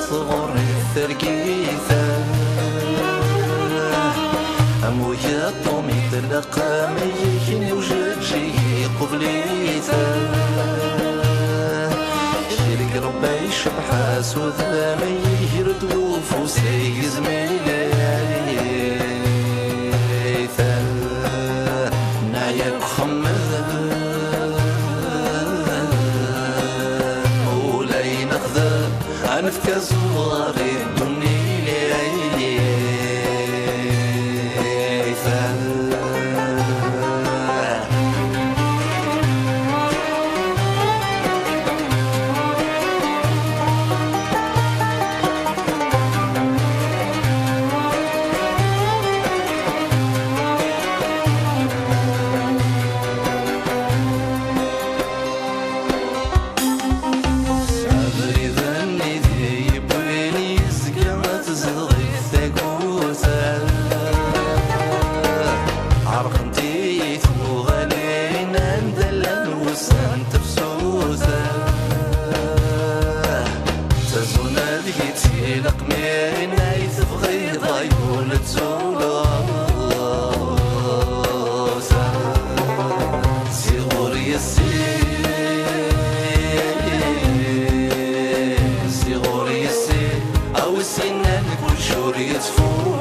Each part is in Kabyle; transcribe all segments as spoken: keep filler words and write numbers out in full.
Ɣur-i tergit, am uyaṭum itlaq, am yiken ujeǧǧig iqubel-it. Kra deg Rebbi icebḥ-as udem, iger-d ufus ay izmilay. Neɛya deg uxemmem, ula i nexdem, ad nefk azuɣer i ddunit. Abrid-nni d yewwin yezga tezdeɣ-it tagut. Ɛerqent-iyi tuɣalin anda llan wussan tefsut. Tazuna deg-i d tileqmin ay tebɣiḍ ay ul ttuleɣ. Si ɣur yessi, si ɣur yessi, a wis yennan kullec ur yettfuz.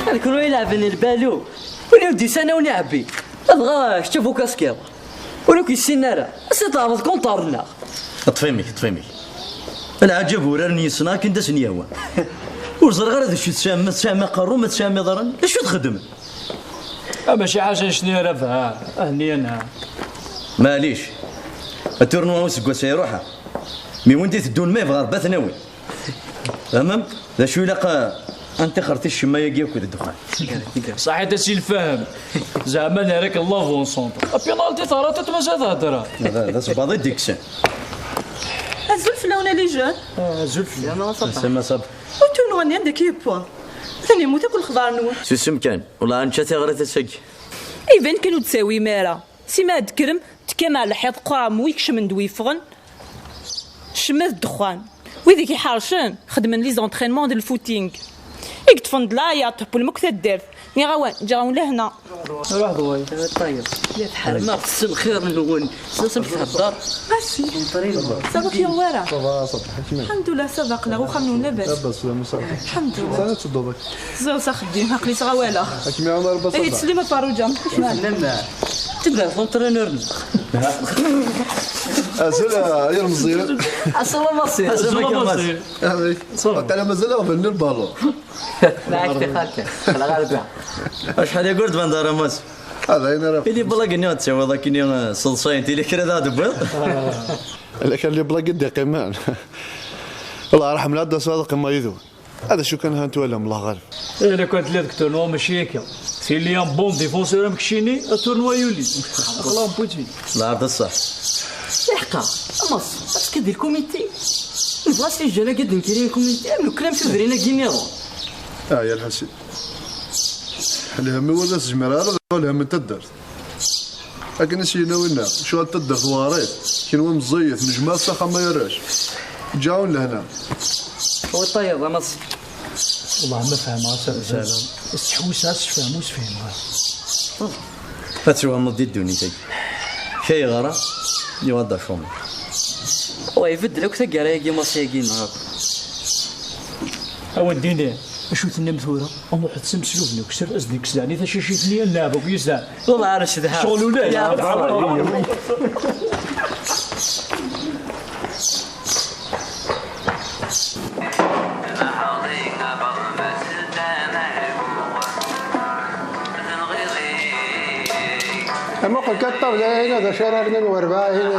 Ad kunwi ilɛeben lbalu. Win ur d-yusan a wen-iɛebbi. Dɣa kečč a bu kaskiḍ. Ur ak-yessinen ara. Ad s-tɛerḍeḍ kunṭar-nneɣ. Ṭṭef imi-k, ṭṭef imi-k. Lɛaǧeb uraren yes-neɣ akken d asen-yehwa. Ur ẓriɣ ara d acu tesɛam, ma tesɛam aqerru, ma tesɛam iḍarren, d acu txeddmem? Ah, mačči ḥaca annect-nni ara bɣiɣ. Ah, nniya-nneɣ. Maɛlic. Aturnwa useggas-a iruḥ. Mi win-d i teddun ma yebɣa Rebbi ad t-nawi. Tfehmem? D acu ilaq, eh, ad nṭixer ticemma-agi akked ddexxan? Ṣaḥit a si lfahem. Zeɛma nerra-k lavant-centre. Apinalti terra-t-id mazal theddreḍ. D, d asebbaḍ i d-ikksen. Azul fell-awen a les jeunes. Ah, azul fell-awen. Sema Ṣabeḥ. Ur ttunwa-nni anda k-yewwa. Atan yemmut akk lexḍer-nwen. Susem kan. Wellah nečča tiɣrit ass-agi. Iban kan ur d-tawim ara. Sima ad d-tekkrem, tekkam ar lḥiḍ, qquṛɛem wi ikecmen d wi yeffɣen. Ccemma d ddexxan. Wid i k-iḥercen, xedmen les entraînements d lfooting. I yeṭṭfen d layaṭ, wwlem akk taddart. Nniɣ-awen, ǧǧiɣ-awen lehna. Ruḥ d way. Ṭayeb. Ya tḥerma, tessen lxir-nwen. Tessen amek thedder. Merci. Ça va, kya wara? Ça va, ça va, ḥekmi. Alḥemdullah, ça va, aql-aɣ uxxam-nwen labas. Labas, la musa. Alḥemdullah. Sani tedduḍ akka? Ziɣ s axeddim, aql-i ttɣawaleɣ. Ḥekmi, Ɛumar, bas. Ihi, teslim a Faruǧa. Llan, tedder d entraîneur-nneɣ. Azul, a yir Meẓyan. Assalam a Maṣi. Assalam a Maṣi. Amek? Aql-aɣ mazal aɣbel n lbalun. Acḥal i gurt bandara Maṣi. Ad ayen ara. Ili blague-nni ad tawiḍ akken, eh, seḍsayent, ili kra d ad tewwiḍ. Ala kan les blagues i d-iqqimen. Allah yarḥem lɛadda s ad qqimeɣ yid-wen. Ad acu kan ha n-twalam, Allah ɣaleb. Eh, la kan tella deg tournoi mačči akka. Tili un bon défenseur am keččini, atournoi yuli. Aql-aɣ n point de vue. Lɛerḍ ṣṣeḥ. Iḥqa, a Maṣi, est-ce que di lkumiti? Nebɣa s ijjan-agi d-nenkiri lkumiti, am nekkni am tudrin-agi nniḍen. Ah, ya lḥasin. Lhemm-iw ur as-zmireɣ ara, d lhemm n taddart. Akken i s-yenna winna, ccɣel taddart weɛrit, kenwi meẓẓiyit, nejmeɛ s axxam ay arrac. Ǧǧiɣ-awen lehna. Wi ṭayeḍ, a Maṣi? Wellah ma fehmeɣ-as abzal. Ttḥewwiseɣ-as sfehmeɣ ur s-fehmeɣ ara. Ad twehmeḍ di ddunit-agi. Kra yeɣra, yuɣal d acumar. Wa ibeddel akk taggara-agi Maṣi-agi-nneɣ akk. A wen-d-iniɣ, acu tenniḍ tura? Ad nruḥ s imesluben ukser, ad s-d-nekkes daɛni tacacit-nni, ad nleɛb akk yis-s daɛni. Wellah ar cedhaɣ. Ccɣel ulac. Muqel kan ṭṭabla-agi d acu ara rnun werbaɛin.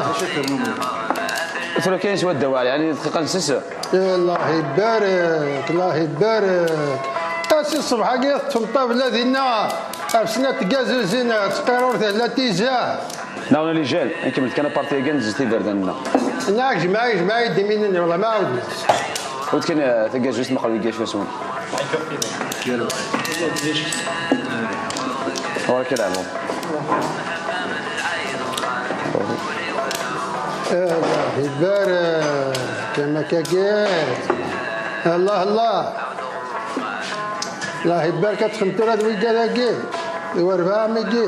Tura kan yeswa ddawar, yeɛni dqiqa n sese. Allah ibarek, Allah ibarek. A si ṣṣbeḥ-agi teṭṭfem ṭṭabla dinna, ɣef snat tgazuzin, ttqirur tehla tiza. Neɣ les jeunes, nkemmel kan aparti-agi, nzet iberdan-nneɣ. Neɣ jmeɛ, jmeɛ-iyi-d iminin, wallah ma ɛawden. Ur d kan, eh, tagazuzt ma qelbi gac waswen. Ɣur-k a leɛmum. Allah ibarek, kama kagir. Allah, Allah. Allah ibarek, ad texdem tura d wigad-agi, d werbaɛ-agi,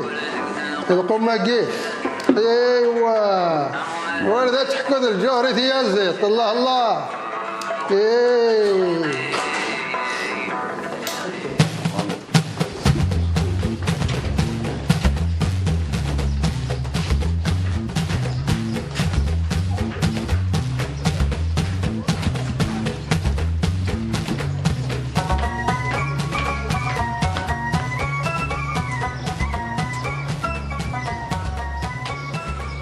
d lqum-agi. Aywa. Ur d ad teḥkuḍ lǧuhri tiyaziḍt. Allah, Allah. Aywa.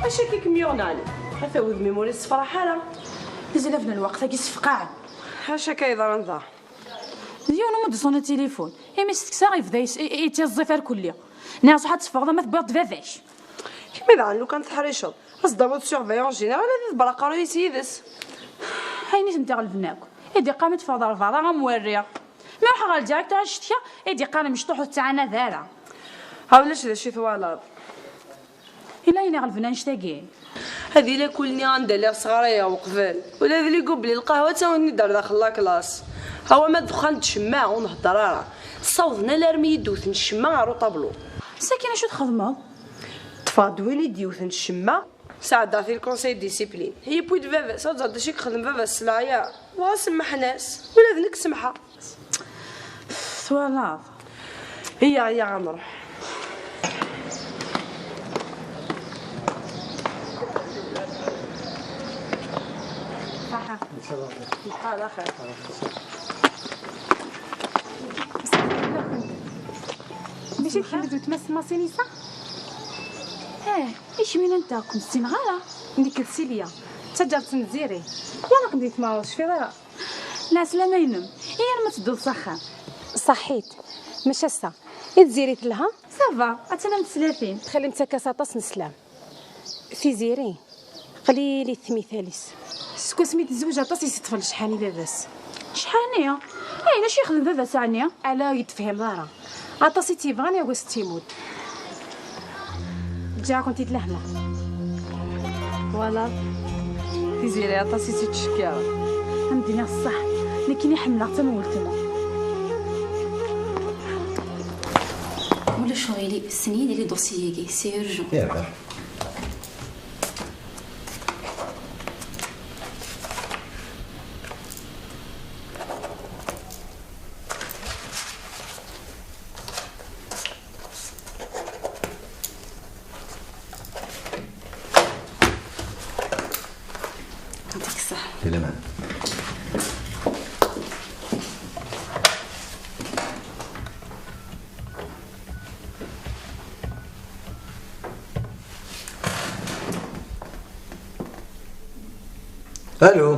Acu akka i kem-yuɣen, Ɛli? Ata wudem-im ur yessefraḥ ara. Izlafen n lweqt-agi sfeqɛen. Acu akka yeḍran da? D yiwen umi d-iṣuna tilifun. Imi s-teksa, yebda yes-, i-, i-, yettiẓẓif ar kulli. Nniɣ-as ruḥ ad teffɣeḍ ama tewwiḍ-d baba-k. Kemmi daɣen lukan teḥriceḍ, ad s-d-tawiḍ surveillant général ad iḍebber aqerruy-is yid-s. Ayen i tent-iɣelben akk. I d-iqqaren ad teffɣeḍ ɣer berra am werri. Mi ruḥeɣ ɣer le directeur ad cetkeɣ, i d-iqqaren mecṭuḥ ur tettɛanad ara. Ha ulac d acu i twalaḍ. Yella ayen iɣelben annect-agi? Ad yili akk-nni anda lliɣ sɣarayeɣ uqbel. Ula d ligu belli lqahwa ttawin-ten-id ar daxel la classe. Awa ma ddexxan d ccemma ur nhedder ara. Ssawḍen alarmi i d-wten ccemma ɣer uṭablu. Sakin acu txedmeḍ? Ṭṭfeɣ-d win i d-yewten ccemma. Sɛeddaɣ-t i le conseil de discipline. Yewwi-d baba-s, ad ẓreɣ d acu i yexdem baba-s s leɛyaḍ. Dɣa semmḥen-as. Ula d nekk semmḥeɣ. Twalaḍ? Iyya, iyya, ad nruḥ. Ṣaḥa. Lḥal axir. D acu i tḥemmel weltma-s n Masinisa? Eh, i kemmini nteɣ ur ken-ssineɣ ara. Nekk d Silya, d taǧaret n Tiziri. Walaɣ-kem di tmeɣra, ur tecfiḍ ara. Lɛeslama-inem, i arma tedduḍ s axxam. Ṣaḥit, maca ass-a, i Tiziri telha? Ça va, attan am teslatin. Txellem-tt akka s aṭas n sslam. Tiziri, qlilit tmital-is. Seg wasmi tezweǧ aṭas i s-iṭṭfen lecḥani baba-s. Lecḥani? Ayen acu yexdem baba-s ɛni? Ala, ur yi-d-tefhimeḍ ara. Aṭas i tt-yebɣan yerwa s ttimut. Ǧǧiɣ-akent-id lehna. Twalaḍ? Tiziri aṭas i tt-ittcekkiren. Ad m-d-iniɣ ṣṣeḥ, nekkini ḥemmleɣ-tt am weltma. Ulac uɣilif, ssnen-iyi-d les dossiers-agi, c'est urgent. Yerbeḥ. يعطيك الصحة. في الأمان. ألو.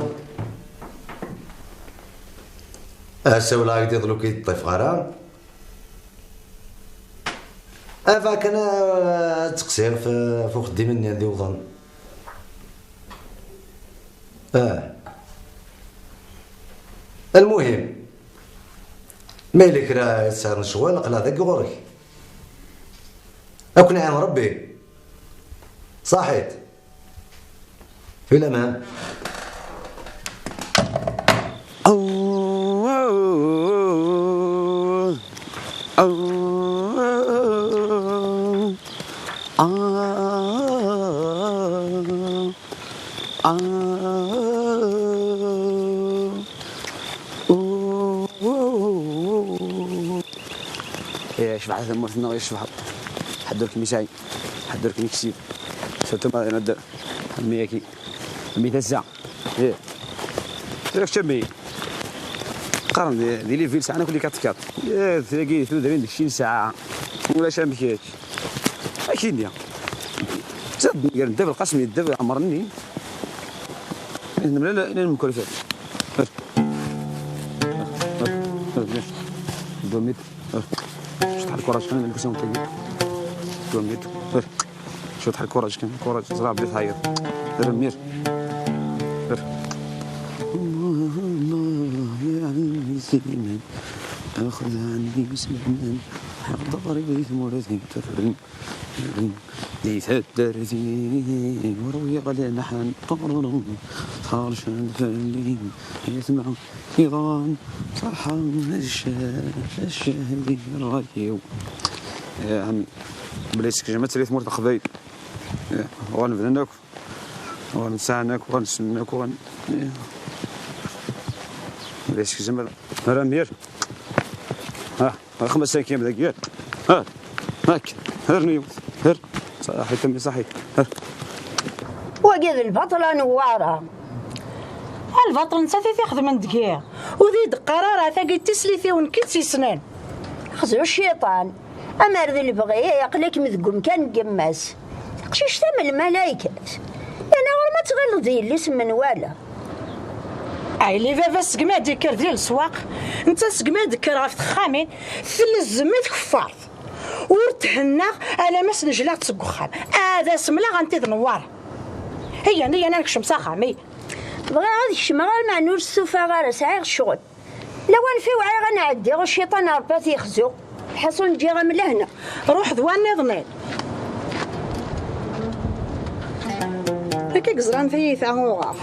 Asawal-agi d-iḍellu-k i d-ṭṭifeɣ ara. Aba kan, ah, ad teqsiɣ f-, f uxeddim-nni ad iwḍen. Ah. Almuhim, ma yella kra i tesɛiḍ n ccɣel, aql-aɣ dagi ɣur-k. Ad ken-iɛin Rebbi. Ṣaḥit. Fi laman. Yecbeḥ tamurt-nneɣ, yecbeḥ. Ḥedd ur kem-yesɛi, ḥedd ur kem-yeksib. Surtout ma nadder. Mmi-agi. Mmi tazza. Ih. Tura kečč a mmi. Qqaren di, di les villes sɛan akk les quatre quatre. Ih, tagi tudrin deg sin saɛa. Ulac am kečč. Akini. Zad gar Dda Belqasem d Dda Ɛmer-nni. Nemlal, nemlal mkerfat. Domit. Cṭeḥ lkuṛaǧ kan, nlbes-awen tagi. Domit. Cṭeḥ lkuṛaǧ kan, lkuṛaǧ, ẓra bdi tɛeyyeḍ. Rmir. Axdan yesmehnen, ḥeqq d aɣrib di tmura-tin tefren. Di taddart-in, ur wiɣ lanaḥan ṭṭurren, ḥercen fell-i yetma iḍan, ṣaḥa ccah, ccah di ṛṛay-iw. Ya ɛemmi, bla isekcem ad tali tmurt n Leqbayel. Ya, ɣur nebdan akk. Ur nesɛan akk, ur nesnen akk, ur n-, eh. Ulac gzem ara. Ara mir. Ha, rxem ass-agi am dagi. Ha, hak, herni, her. Saḥit, a mmi, saḥit. Her. Wagi d lbaṭel a Newwara. A lbaṭel netta i t-ixedmen deg-i. Ur d-iyi-d-qqar ara, tagi d tislit-iw nekk i tt-yessnen. Xzu cciṭan. Amer d lebɣi, aql-ikem deg umkan n yemma-s. Taqcict am lmalaykat. Yerna ɣur-m ad tɣileḍ d yelli-s n menwala. Ɛli baba segmi ad d-yekker di leswaq, netta segmi ad d-yekker ɣef texxamin, tlezzem i tkeffart. Ur thennaɣ alamma s-nejlaɣ-tt seg uxxam. Ad as-mleɣ anti d Newwara. Iyya, iyya, ad nekcem s axxam, iyya. Bɣiɣ ad kecmeɣ, ar meɛna ur stufaɣ ara, sɛiɣ ccɣel. Lawan fi wɛiɣ ad nɛeddi, cciṭan Ṛebbi ad t-yexzu. Lḥaṣun ǧǧiɣ-am lehna. Ruḥ d wa nniḍen. Nekk i yeẓran tiyita uɣeɣ.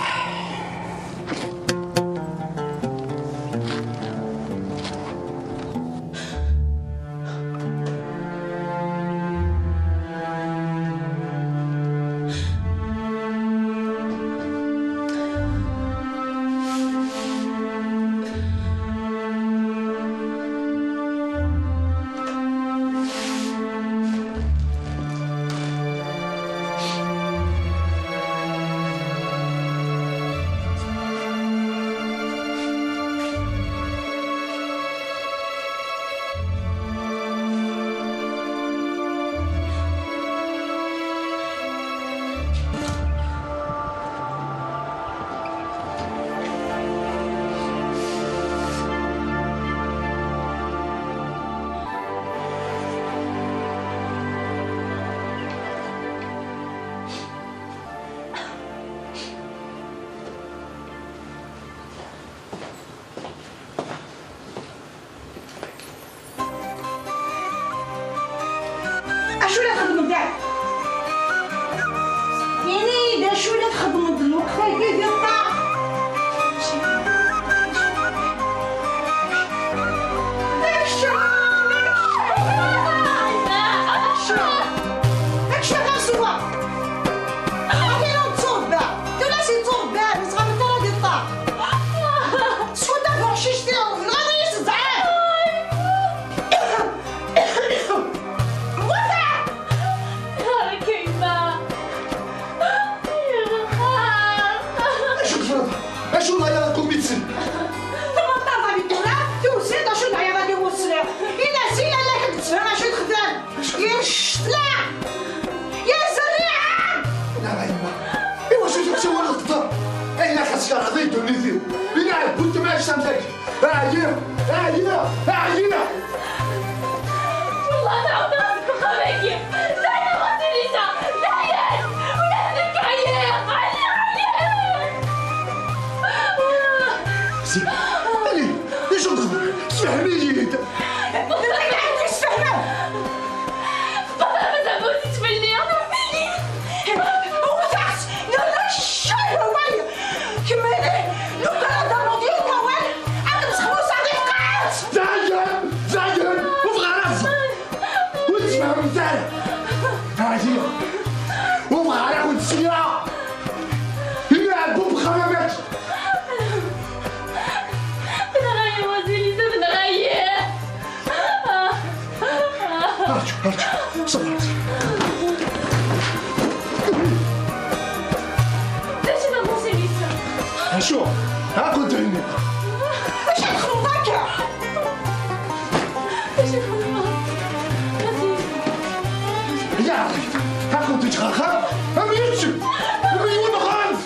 Acu la txeddmeḍ da? Ini-yi-d acu la txeddmeḍ lweqt-agi di ṭṭaq? D acu? D acu? D acu ara nsewa? Akken ur netturebba, tura s yetturebba, nettɣabeṭ ara di ṭṭaq. Skud tabuḥcict-iw, tenɣiḍ-iyi s zzɛaf! Wata! Ɣer-k a yemma! Ɣer-k! Acu tefreḍ? Acu d aya la commission? Tmeṭṭaḍ a Victoria, tusiḍ acu d aya la commission? Ila si lalla-k ad d-tefhem acu txedem! Yir ccetla! Yir zerriɛa! Neɣ a yemma, iwacu tettawaleḍ ṭṭfer? Ayen akka tkerheḍ i ddunit-iw. Ilaɛeb bu tmact am tagi. Ɛyiɣ! Ɛyiɣ! Ɛyiɣ! Wallah tɛawdeḍ deg uxxam-agi. Dayen a Teresa! Dayen! Ula d nekk ɛyiɣ! Ɛyiɣ! Ɛyiɣ! Zim, ali, d acu txedmeḍ? Sefhem-iyi-d! Tfehmeḍ? Tfehmeḍ? Mazal ur tettmelli. Wwteɣ-tt! Nella ccay awal! Kemmini, lukan ad d-ternuḍ yiwen wawal, ad m-sxnuṣeɣ di tqaɛet! Dayen! Dayen! Ur bɣiɣ ara ad ẓreɣ! Ur tfehmemt ara! Ɛyiɣ! Ur bɣiɣ ara ad kent-sliɣ! Imi ɛebbu bxamamat! Tenɣa-yi Wazili, tenɣa-yi! Arǧu, arǧu, ṣebber. D acu d amusil-is? Acu? Ad kent-henniɣ. Acu txedmeḍ akka? Acu txedmeḍ? Aziz. Ya, ad kent-ǧǧeɣ axxam, am yeččem, am yiwen xalef.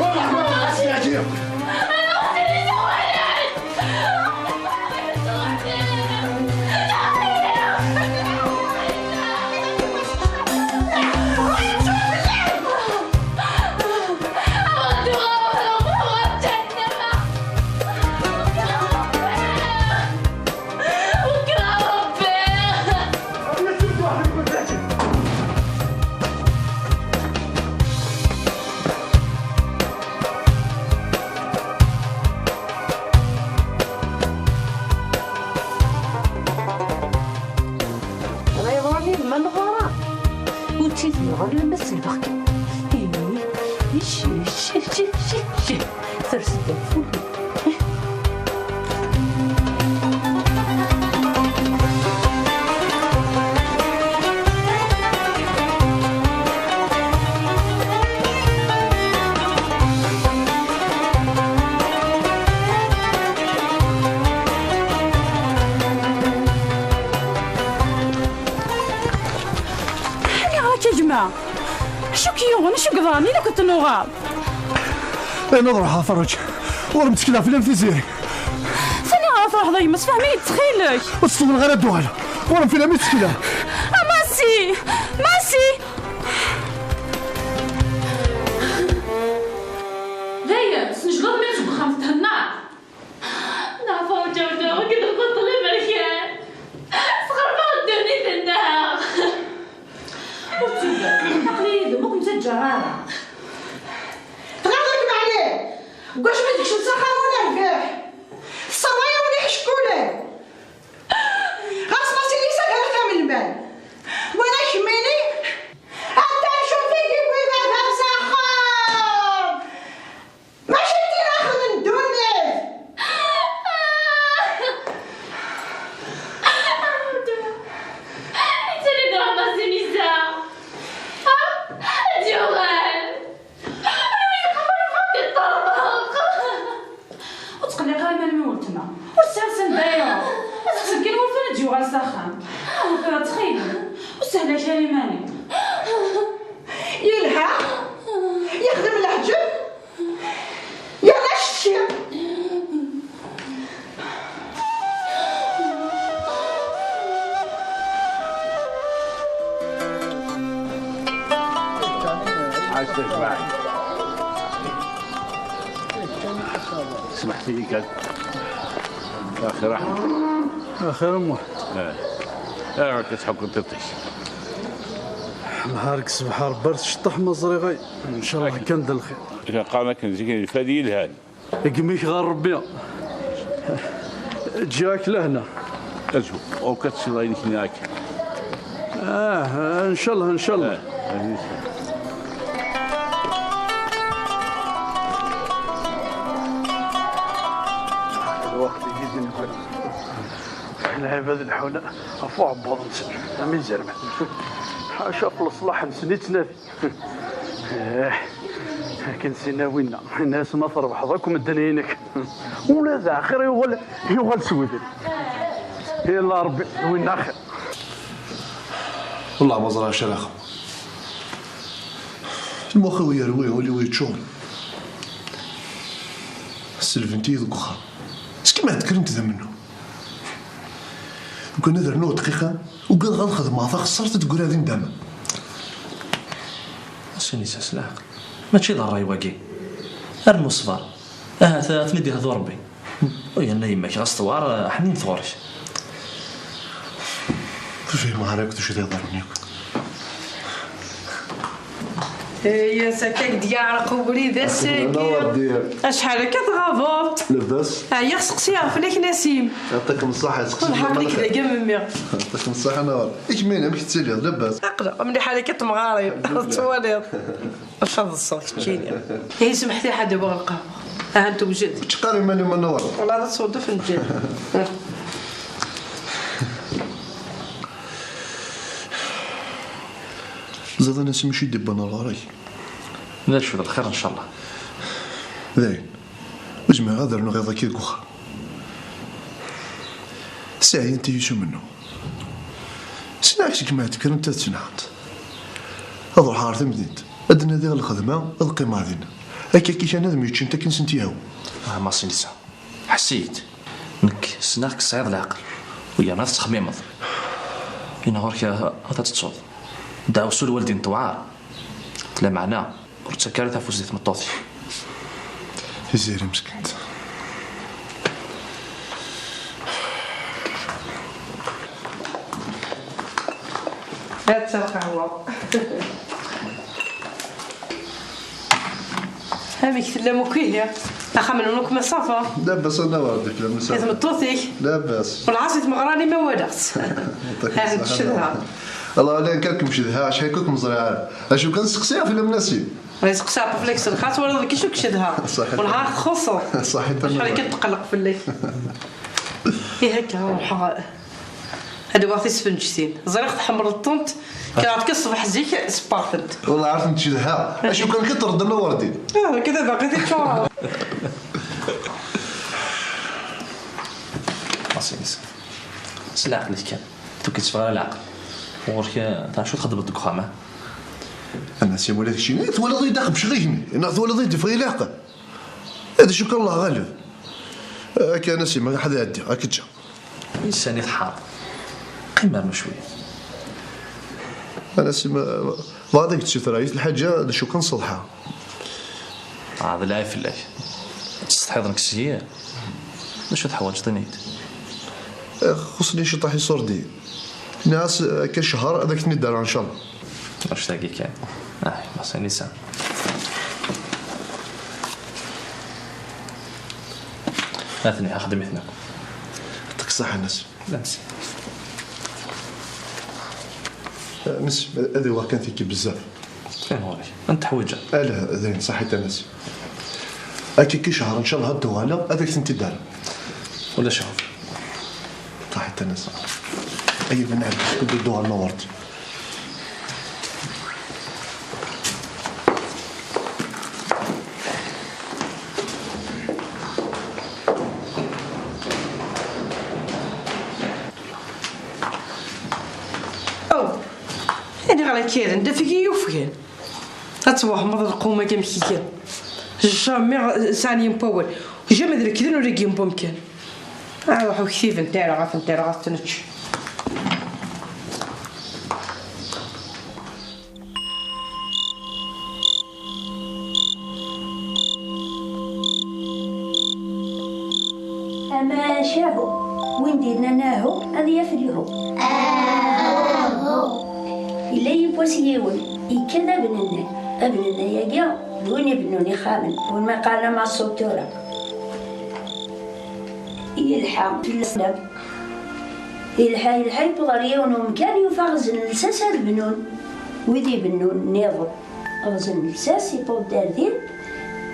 Wallah ma ɣas yeɛǧib. Yuɣal alamma selbeɣ kan. Ih, ih, ih, ih, ih, ih. Sers-d afus. Aniɣer akka, gma? Acu k-yuɣen? Acu yeḍran? Ilaq ad ten-uɣeɣ. Ayen ad ruḥeɣ, Ferruǧ. Ur mttekleɣ fell-am, Tiziri. Sani ara truḥeḍ a yemma? Sefhem-iyi-d, ttxil-k. Ur ttewwleɣ ara ad d-uɣaleɣ. Ur mfileɣ mi ttekleɣ. A Massi! Massi! Dayen, tesnejdeḍ mi deg uxxam thennaḍ. Neɣ Ferruǧa, ur d-uɣeɣ deg lbaṭel aberkan. Sxerbeɣ ddunit-nneɣ. Ur ttugad, aql-i yid-m, ur kem-ttaǧǧaɣ ara. Tɣiḍ-ik meɛni? Deg wacu i d-kecmen s axxam ur nerbiḥ? Tesserwayeḍ-iyi iḥeckulen. Ɣas ma s-ini s agar tamellman. Wala kemmini, anta acu i d-yewwi baba-m s axxam? Mačči d tin axedmen ddunit! Yettali-d Ṛemḍan s inisa. Ha? Ad d-yuɣal. Anwa yeqbel ad yeṭṭerḍeq? Ur tqelliq ara iman-im a weltma. Ur tesɛiḍ sanda ara iruḥ. Ad teqsed kan wurfan ad d-yuɣal s axxam. Awit tura ttxil-m. Ur ssehlak ara iman-im. Yelha. Yexdem leɛǧeb. Yerna cetki. عايش تسمع. اسمح لي كان. يا اخي رحمة. اخر امه. اه. اه، كتحكم تطيش. نهارك صباح ربي تشطح ما زريغي. ان شاء الله كان د الخير. اذا قال لك نزيك الفادي الهان. Gma-k ɣer Rebbi. Ǧǧiɣ-ak lehna. Azu, ur ka tesliḍ ayen i k-nniɣ akka. Ah, ncallah, ncallah. Ah, aziz. Lweqt-agi d nnfel. Lɛibad leḥḥun ɣef uɛebbuḍ-nsen, am izerman. Ḥaca ɣef leṣlaḥ-nsen i ttnadin. Eh, akken s-inna winna, inna-as ma trebḥeḍ akk medden-inek. Ula d axir yuɣal, yuɣal s wudem. Yella Rebbi, d winna axir. Wellah ma ẓriɣ acu ara axeɣ. Lmux-iw yerwi, ul-iw yeččur. Selbent-iyi deg uxxam. Seg ma d-kkrent d amennuɣ. Lukan ad rnuɣ dqiqa, ugadeɣ ad xedmeɣ taxeṣṣart ad d-teggri din dama. Ass-nni s leɛqel. Mačči d ṛṛay wagi. Rnu ṣṣber. Ahat ad ten-id-ihdu Ṛebbi. U yerna yemma-k ɣas tewɛer, ḥninet ɣur-k. Ur fhimeɣ ara akk d acu d iḍerrun yakk. Iyya, s akka i k-d-yeɛreq ubrid ass-agi. Acḥal akka tɣabeḍ? Labas. Ɛyiɣ, seqsiɣ fell-ak Nasim. Yeɛṭikem ṣṣeḥḥa, seqsi. Lḥaq-ik deg-i a memmi. Yeɛṭikem ṣṣeḥḥa, Nawal. I kemmini, amek tettiliḍ? Labas. Aql-aɣ mliḥ, ala kan temɣarin. Tettwaliḍ. Acu ad ḍseɣ keččini? Ihi semḥet-iyi, ad d-awiɣ lqahwa. Ahan tewjed. Ečč qari iman-im a Nawal. Wala ad tesweḍ afenǧal. Ẓiḍ a Nasim acu i d-iwwan ɣur-k? D acu, d lxir, ncallah. Dayen, ur zmireɣ ad rnuɣ iḍ-agi deg uxxam. Sseɛyant-iyi s umennuɣ. Sliɣ-ak seg mi d-kkrent ad ttnaɣent. Ad ruḥeɣ ɣer temdint, ad d-nadiɣ lxedma, ad qqimeɣ dinna. Akka kan ad myeččent akken sent-yehwa. Ah, Masinisa, ḥess-iyi-d. Nekk ssneɣ-k tesɛiḍ leɛqel, u yerna tettxemmimeḍ. Yenna ɣur-k ad, ad tettuḍ. Ddeɛwessu n lwaldin tewɛer. Lameɛna, ur ttak ara afus di tmeṭṭut-ik. Tiziri meskint. Atta lqahwa. Amek tellam akk ihi? Axxam-nwen akk ma ça va? Labas a Nawal, d fell-am. I tmeṭṭut-ik? Labas. Welɛas i tmeɣra-nni ma walaɣ-tt. Ahat tcedha. Ala, ala, kan kem-cedhaɣ, acḥal kan kem-ẓriɣ ara. Acu kan, seqsi ɣef Lalla Nasim. Ay, seqsi ɣef fell-ak s lxaṣ, wala d kečč ur k-cedhaɣ. Ṣaḥit. Wala ɣa txuṣṣeḍ. Ṣaḥit a Acḥal Nna. Kan tqelleq fell-ak. Ih, akka, ruḥeɣ. Ad awiɣ tisfenǧtin. Ẓriɣ tḥemmleḍ-tent. Kkreɣ-d kan ṣṣbeḥ zik, ṣebbeɣ-tent. Wala ɣer tent-cedhaɣ. Acu kan, kan tṛeddem awardin. Ah, akka d baqi tiččuṛeḍ. Aṣilis. S leɛqel-ik kan. Tuk yetteffeɣ ara leɛqel. Ɣur-k, eh, ta, acu txeddmeḍ deg uxxam, ah? A Nasim, ula d keččini, twalaḍ-iyi-d aqemceɣ-ik-nni, neɣ twalaḍ-iyi-d yeffeɣ-iyi leɛqel? Eh, d acu kan, Allah ɣaleb. Eh, akka, a Nasim, ad ɛeddiɣ, ad k-ǧǧeɣ. Isani tḥar. Qqim rnu cwiya. A Nasim, eh, bɣiɣ ad ak-d-ssutreɣ yiwet lḥaǧa, d acu kan ṣṣelḥa. Ah, d lɛib fell-ak. Ad tsetḥiḍ nekk seg-i? D acu teḥwaǧeḍ, ini-d. Eh, xuṣṣen-iyi ciṭṭaḥ iṣurdiyen. Nniɣ-as, eh, akka ccher ad ak-ten-id-rreɣ, ncallah. Annect-agi kan. Ah, ma sani sa. Atni, xdem-iten akk. Yeɛṭik ṣṣeḥḥa, Nasim. Merci. Eh, Nasim, ad awiɣ kan tiki bezzaf. Ttxil ɣur-k. Anta teḥwaǧeḍ? Ala, dayen, ṣaḥit a Nasim. Akka ki cehṛ, ncallah ad d-uɣaleɣ, ad ak-tent-id-rreɣ. Ulac aɣilif. Ṣaḥit a Nasim. Ay, ben ɛeddi, ad d-uɣaleɣ ɣur-k. Aw! Aniɣer akka ara ndafeg i yufgen? Ad twehmeḍ lqum-agi amek iga. Jamais sɛan yempa awal. Jamais d lekdeb ur igi yempa amkan. Aruḥ uktiben taraɣ, ad ten-taraɣ, ad ten-nečč. Amacahu, win d-yennan ahu, ad yaf lihu. Ahu. Yella yiwwas yiwen, yekka d abnennay. Abnennay-agi, d win ibennun ixxamen, win ma qqaren amaṣṣu tura. Yelḥa fell-as. Yelḥa, yelḥa, yewweḍ ɣer yiwen umkan, yufa ɣzen lsas ad bnun wid ibennun nniḍen. Ɣzen lsas, yewweḍ-d ar din,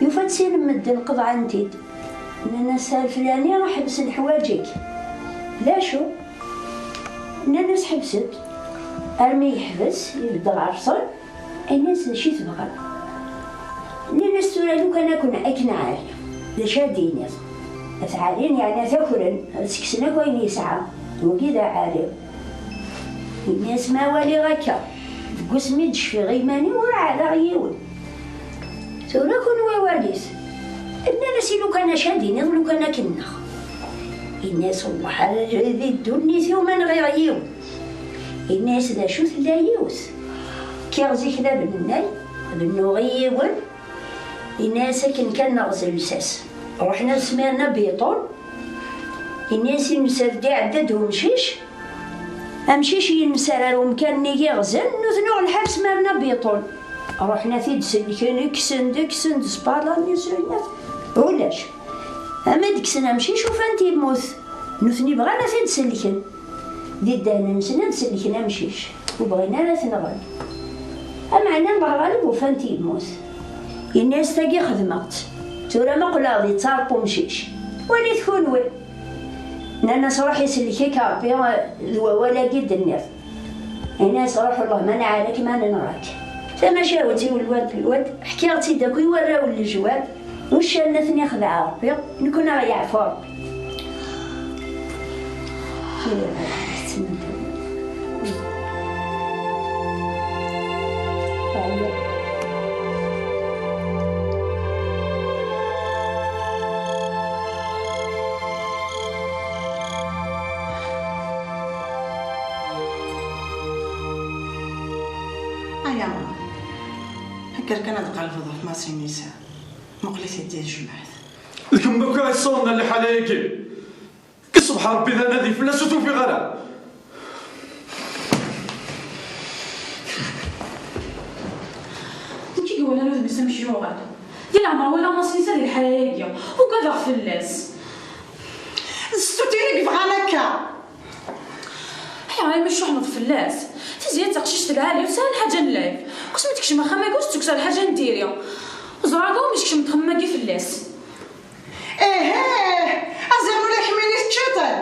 yufa-d sin n medden qeḍɛen-t-id. Nnan-as: "A leflani, ḥbes leḥwaǧ-ik." "D acu?" Nnan-as: "Ḥbes-d." Armi yeḥbes, ibedd ɣer-sen, ini-as: "D acu i tebɣam?" Nnan-as: "Tura lukan ad ken-, ad k-nɛari, d acu ad d-tiniḍ? Ad t-ɛarin, yeɛni ad t-akren, ad s-kksen akk ayen yesɛa, wagi d aɛari." Ini-as: "Ma waliɣ akka, deg wasmi d-cfiɣ i iman-iw ur ɛaraɣ yiwen. Tura kunwi walit." Nnan-as: "I lukan acu ad d-tiniḍ, lukan ad k-nneɣ?" Ini-as: "Wellah, ar di ddunit-iw ma nɣiɣ yiwen." Ini-as: "D acu, tella yiwet. Kkiɣ zik d abnennay, bennuɣ i yiwen." Ini-as: "Akken kan neɣzen lsas, ruḥen ad smirna biṭun." Ini-as: "Inser-d, iɛedda-d umcic." Amcic yenser ar umkan-nni yeɣzen, nutni uɣ lḥal smirna biṭun. Ruḥen ad t-id-sellken, kksen-d, kksen-d sbala-nni s uyat. Ulac. Ama d-kksen amcic, ufan-t yemmut. Nutni bɣan ad t-id-sellken. Di ddehn-nsen ad sellken amcic, ur bɣin ara ad t-nɣen. Ameɛna, Allah ɣaleb, ufan-t yemmut. Ini-as: "Tagi xedmeɣ-tt. Tura ma qqleɣ di ttaṛ n umcic, walit kunwi." Nnan-as: "Ruḥ isellek-ik Ṛebbi d wawal-agi d-tenniḍ." Ini-as: "Ruḥ, Allah ma nɛarak ma nenɣak." Tamacahut i welwad lwad, ḥkiɣ-tt-id akk i warraw n lejwad. Uccen ad ten-ixdeɛ Ṛebbi, nekkni ad ɣ-yeɛfu Ṛebbi. Aya, kker kan ad tqelbeḍ ɣef Masinisa. Muqel-it-id di tejmaɛt. D kemm akk ara yessawḍen ɣer liḥala-agi. Ṣṣbeḥ Ṛebbi d anadi fell-as ur t-ufiɣ ara. Nekk i iwalan udem-is amek yuɣal. Di leɛmer walaɣ Masinisa di lḥala-agi. Ugadeɣ fell-as. D sstut-inu i yebɣan akka. Ayɣer armi tcuḥneḍ fell-as? Zia d taqcict lɛali, ur tesɛi lḥaǧa n lɛib. Qes mi tekcem axxam-agi, ur tettukkes ara lḥaǧa n diri. Ẓur ɣur-m, yekcem-d xemmem-agi fell-as. Ihih, aziɣen ula kemmini teččiḍ-ten.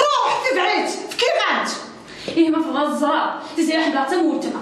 Ruḥ, tebɛ-itt, fkiɣ-am-tt. Ih, ma tebɣa ẓẓra, Tiziri ḥemmleɣ-tt am weltma.